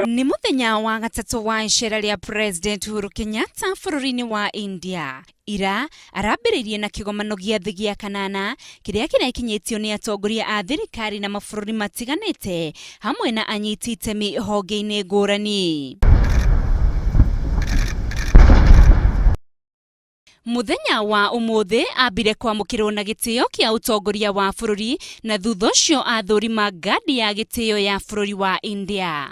Nĩ mũthenya wa gatatũ wa icera rĩa President Uhuru Kenyatta bũrũri-inĩ wa India. Ira arambĩrĩirie na kĩgomano gĩa thĩ gĩa kanana kĩrĩa kĩrekinyĩtio nĩ atongoria a thirikari na mabũrũri matiganĩte hamwe na anyiti itemi honge-inĩ ngũrani. Mũthenya wa ũmũthĩ ambire kwamũkĩrwo na gĩtĩo kĩa ũtongoria wa bũrũri na thutha ũcio athũrima ngandi ya gĩtĩo ya bũrũri wa India.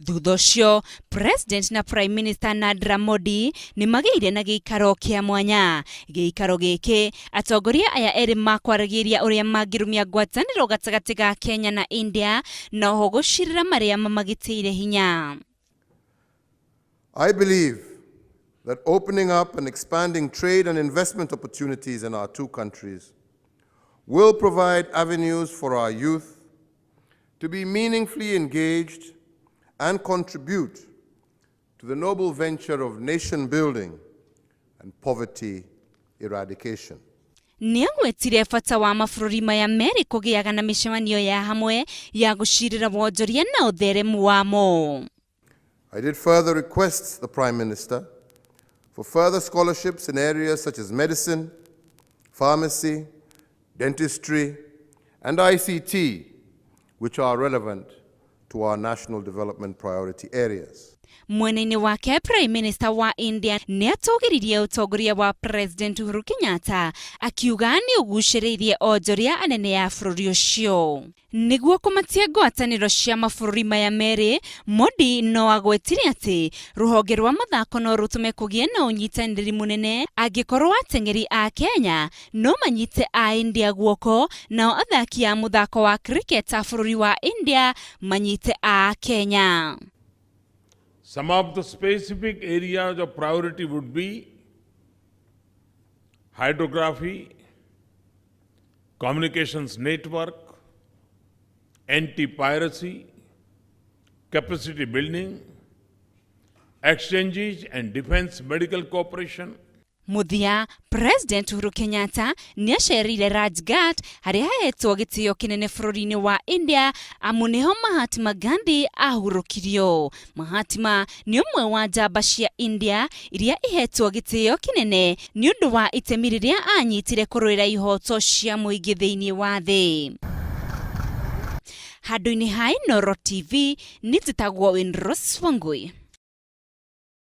Thutha ũcio, President na Prime Minister Narendra Modi nĩ magĩire na gĩikaro kĩa mwanya. Gĩikaro gĩkĩ, atongoria aya erĩ makwaragĩria ũrĩa mangĩrũmia ngwatanĩro gatagatĩ ga Kenya na India na oho gũcirĩra marĩa mamagitĩire hinya. I believe that opening up and expanding trade and investment opportunities in our two countries will provide avenues for our youth to be meaningfully engaged and contribute to the noble venture of nation building and poverty eradication. Nĩagwetire bata wa mabũrũri maya merĩ kũgĩaga na mĩcemanio ya hamwe ya gũcirĩra wonjoria na ũtheremu wamo. I did further request the Prime Minister for further scholarships in areas such as medicine, pharmacy, dentistry, and ICT, which are relevant to our national development priority areas. Mwena-inĩ wake Prime Minister wa India nĩ atũgĩririe ũtongoria wa President Uhuru Kenyatta akiuga nĩ ũgucĩrĩirie onjoria anene a bũrũri ũcio. Nĩguo kũmatia ngwatanĩro cia mabũrũri maya merĩ, Modi no agwetire atĩ rũhonge rwa mathako no rũtũme kũgĩe na ũnyitanĩri mũnene angĩkorwo ateng'eri a Kenya no manyite a India guoko nao athaki a mũthako wa cricket a bũrũri wa India manyite a Kenya. Some of the specific areas of priority would be hydrography, communications network, anti-piracy, capacity building, exchanges and defense medical cooperation. Mũthia, President Uhuru Kenyatta nĩ acereire Rajghat harĩa hahetwo gĩtĩo kĩnene bũrũri-inĩ wa India amu nĩho Mahatma Gandhi ahurũkirio. Mahatma nĩ ũmwe wa njamba cia India iria ihetwo gĩtĩo kĩnene nĩ ũndũ wa itemi rĩrĩa anyitire kũrũĩra ihoto cia mũingĩ thĩinĩ wa thĩ. Handũ-inĩ ha Inooro TV, niĩ njĩtagwo Winrose Wangui.